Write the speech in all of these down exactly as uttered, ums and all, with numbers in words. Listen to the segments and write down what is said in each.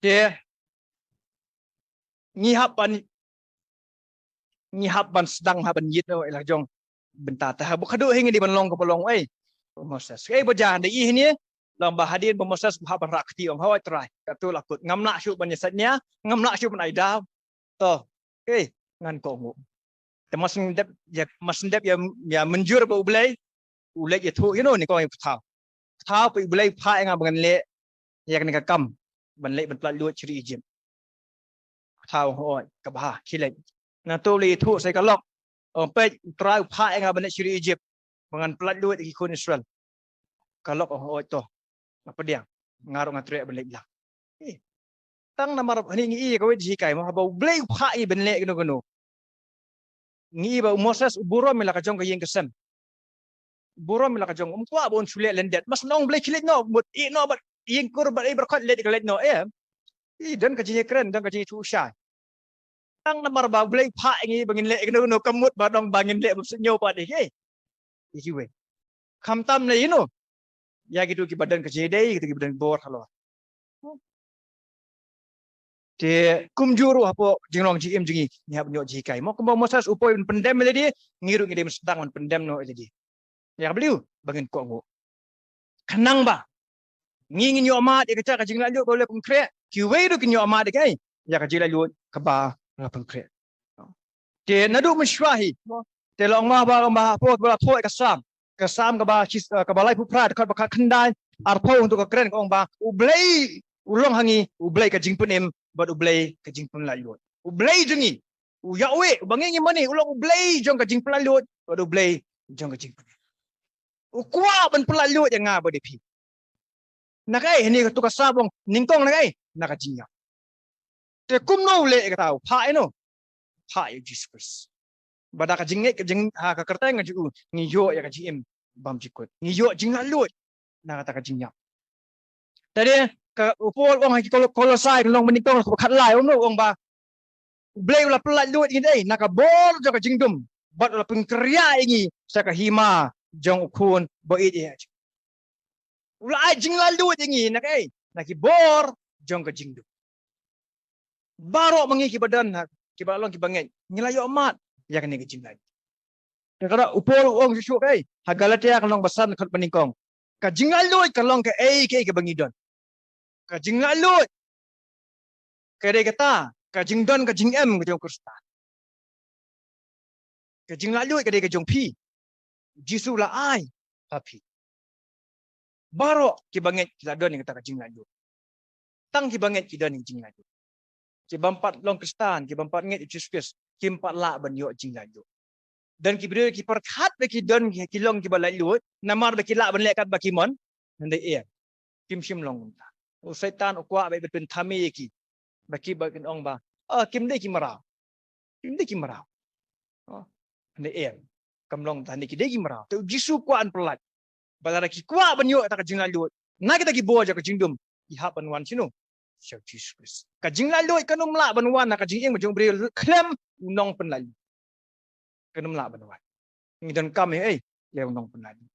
Te ngi hap ban, ngi hap ban sdang, hap ban ïit noh ïa la jong bynta te ha ba khadduh hi ngi dei ban long ka ba long ei Moses. Ei ba ja da i hi ne long ba hadien ba Moses ba hap ban rah kti ong hoi Trai, kato la kut, ngam lah shuh ban ïa sait nia, ngam lah shuh ban ai daw. To, ei ngan kohnguh. Te mas dep ïa, mas dep ïa, ïa mynjur ba U Blei u leit ïathuh ïa no ne ko ïa pthaw. Pthaw pa U Blei phah ïa nga ba ngan leh ïa kane ka kam ban leit ban pynlait luid sha ri Egypt. Pthaw ong hoi ka ba ha khie leit. Na to leit ïathuh sa ka lok. Ong peit U Trai u phah ïa nga ban leit sha ri Egypt ba ngan pynlait luid ïa ki khun Israel. Ka lok ong hoi to. Nga pdiang. Nga ruh nga treh ban leit lang. Eh, tang namar hangne ngi i kawei jinghikai mo haba U Blei u phah ïa ban leh kano kano. Ngi i ba u Moses u burom ïa la ka jong ka ïing ka sem. Burom ïa la ka jong, um kwah ba un shu leh lyndet. Mas nong Blei khie leit noh, mut i noh bad ïing kur bad i bad khot leit ka leit noh em. I don ka jingïakren, don ka jingïathuh shai. Tang namar ba U Blei phah ïa ngi ba ngin leh kano kano ka mut ba dang ba ngin leh ba shu ñiew pat ïa ki. Ïa kiwei. Khamtam ne ïa no. Ïa kito kiba don ka jingïadei, kito kiba don bor halor. Te kumjuh ruh hapoh jinglong jingim jong ngi, ngi hap ban ïoh jinghikai. Mo kumba Moses u poi ban pyndem ïa lade, ngi ruh ngi dei ban sdang ban pyndem noh ïa lade. Ïa ka bliu ba ngin kohnguh. Khnang ba ngi ngin ïoh mad ïa ka jaka jinglaitluid ba u la pynkhreh, kiwei ruh kin ïoh mad ïa ka, ïa ka jinglaitluid kaba la pynkhreh. Te naduh mynshuwa hi te long ma ba, ma hapoh ba la thoh ïa ka Salm, ka Salm kaba, kaba laiphew phra, dkhot ba khatkhyndai, arphew, hangto ka kren ka ong ba U Blei u long ha ngi U Blei ka jingpynim bad U Blei ka jingpynlaitluid. U Blei jong ngi, u Yahweh uba ngi ngi mane, u long U Blei jong ka jingpynlaitluid bad U Blei jong ka jingpynim. U kwah ban pynlaitluid ïa nga bad ïa phi. Na kaei? Hangne kato ka Salm ong nyngkong na kaei? Na ka jingïap. Te kumno u leh ïa kata? U phah ïa no? Phah ïa u Jisu Khrist. Ba da ka jingngeit, ka jing, ha ka kyrteng ka jong u ngi ïoh ïa ka jingim bymjukut, ngi ïoh jinglaitluid na kata ka jingïap. Te dei ka u Paul u ong ha ki Kol-, Kolosai ka lynnong ba nyngkong, ka khatlai, u ong no, u ong ba U Blei u la pynlaitluid ïa ngi dei na ka bor jong ka jingdum, bad u la pynkhreh ïa ngi sha ka hima jong u Khun ba ïeit. U la ai jinglaitluid ïa ngi na kaei? Na ki bor jong ka jingdum. Baroh ma ngi kiba don ha, kiba long kiba ngeit, ngi la ïoh mad ïa kane ka jinglaitluid. Te ka da u Paul u ong shuh shuh kaei ha Galatia ka lynnong ba san, dkhot ba nyngkong. Ka jinglaitluid ka long kaei kaei kaba ngi don. Ka jinglaitluid ka dei kata ka jingdon ka jingem ka jong u Khristan. Ka jinglaitluid ka dei ka jong phi. Jisu la ai ha phi. Baroh kiba ngeit ki la don ïa kata ka jinglaitluid. Tang kiba ngeit ki don ïa ka jinglaitluid. Ki bym pat long Khristan, ki bym pat ngeit ïa u Jisu Khrist, kim pat lah ban ïoh jinglaitluid. Don ki briew ki pyrkhat ba ki don, ki long kiba laitluid namar ba ki lah ban leh katba ki mon. Hynrei em, kim shym long kumta. U Soitan u kwah ba i bad pynthame ïa ki, ba ki, ba kin ong ba, ah, kim dei ki mraw. Kim dei ki mraw. Oh, hynrei em, kam long kumta, hynrei ki dei ki mraw. Te u Jisu u kwah ban pyllait ba lada ki kwah ban ïoh ïa kata ka jinglaitluid na kita ki bor jong ka jingdum, ki hap ban wan shano? Sha u Jisu Khrist. Ka jinglaitluid kan ym lah ban wan na ka jingim jong u briew khlem u nongpynlaitluid. Kan ym lah ban wan. Ngi donkam ïa ei? Ïa u nongpynlaitluid.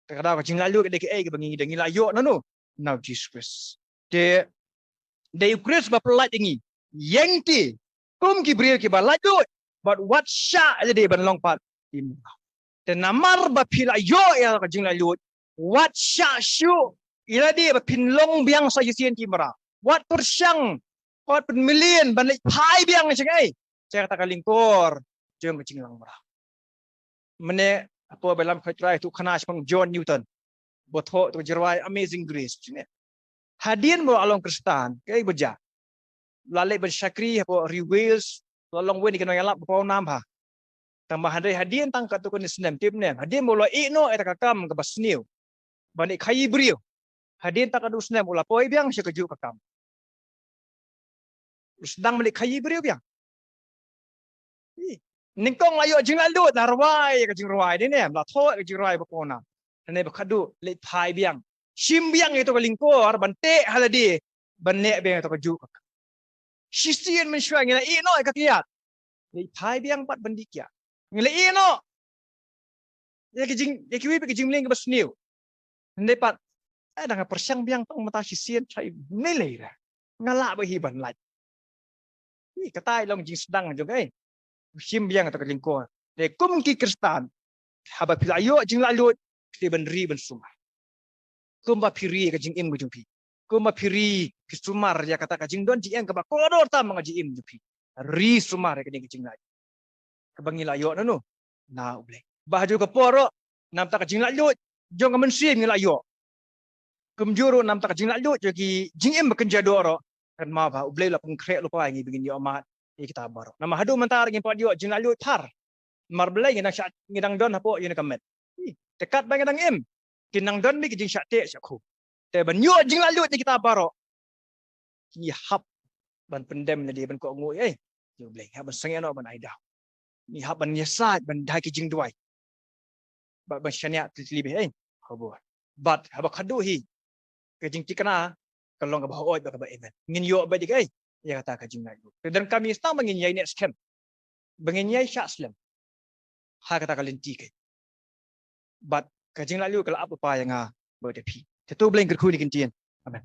Te ka daw ka jinglaitluid ka dei kaei kaba ngi dang, ngi la ïoh na no? Na u Jisu Khrist. Te dei u Khrist ba pyllait ïa ngi. Ïeng te kum ki briew kiba laitluid bad wat shah ïa lade ban long pat ki mraw. Te namar ba phi la ïoh ïa ka jinglaitluid, wat shah shuh ïa lade ba phin long biang sa shisien ki mraw. Wat pyrshang, wat pynmlien ban leit phai biang sha kaei? Sha kata ka lyngkor jong ka jinglong mraw. Mynne hapoh Baibl Khot Trai tu khana shaphang John Newton ba thoh tu ka jingrwai Amazing Grace, jingeh. Hadien ba u la long Khristan, kaei ba jia? U la leit ban shakri hapoh ri Wales, u la long uwei na ki nongïalap ba pawnam bha. Tangba hynrei hadien tang katto katne snem, tip ne em, hadien ba u la ïeh noh ïa kata ka kam kaba sniew ban ïeh khaïi briew, hadien tang katto snem u la poi biang sha kajuh ka kam. U sdang ban ïeh khaïi briew biang. Ih, nyngkong la ïoh jinglaitluid, la rwai ïa ka jingrwai, dei ne em, la thoh ïa ka jingrwai ba pawnam. Hynrei ba khadduh leit phai biang, shim biang ïa kato ka lyngkor ban teh ha lade ban leh biang ïa kato kajuh ka kam. Shisien mynshuwa ngi la ïeh noh ïa ka kiad, leit phai biang pat ban dih kiad. Ngi la ïeh noh ïa ki jing, ïa kiwei pat ki jingmlien kiba sniew. Hynrei pat Eh, dang pyrshang biang tang mynta shisien chai nilai ra. Nga lah ba hi ban lait. Hi kata i long jingsdang jong ka, eh. Shim biang kata ka jingkor. Te kum ki Khristan, haba phi la ïoh jinglaitluid, phi ban ri ban sumar. Kumba phi ri ka jingim ka jong phi. Kumba phi ri phi sumar ïa kata ka jingdon jingem kaba kordor tam ha ka jingim jong phi. Ri sumar ïa kane ka jinglait. Kaba ngi la ïoh na no? Na U Blei. Ba ha ju ka por ruh, namar ka jinglaitluid jong ka mynsiem ngi la ïoh. Kumjuh ruh namar ka jinglaitluid jong ki jingim ba kynja doh ruh, kan ma ba U Blei la pynkhreh lypa ïa ngi ba ngin ïoh mad ïa kita baroh. Namar haduh mynta ruh ngim pat ïoh jinglaitluid thar. Namar balei ngi dang shah, ngi dang don hapoh ïa ka met. Hi, te katba ngi dang im, ki nang don beit ki jingshah teh shah khu. Te ban ïoh jinglaitluid ïa kita baroh, ngi hap ban pyndem lade, ban kohnguh ïa, ïa U Blei, hap ban sangeh noh, ban ai daw. Ngi hap ban ïasaid, ban da ki jingduwai. Bad ban shaniah tylli beit, eh. Haba, bad haba khatduh hi ka jingthikna ka long kaba hooid bad kaba amen. Ngin ïoh beit ïa ka, eh, ïa kata ka jinglaitluid. Te donkam ïa sdang ba ngin ïai neh skhem, ba ngin ïai shah slem ha kata ka lynti ka. Bad ka jinglaitluid ka la ap lypa ïa nga bad ïa phi. Te to U Blei un kyrkhu ïa ngi kin ktien. Amen.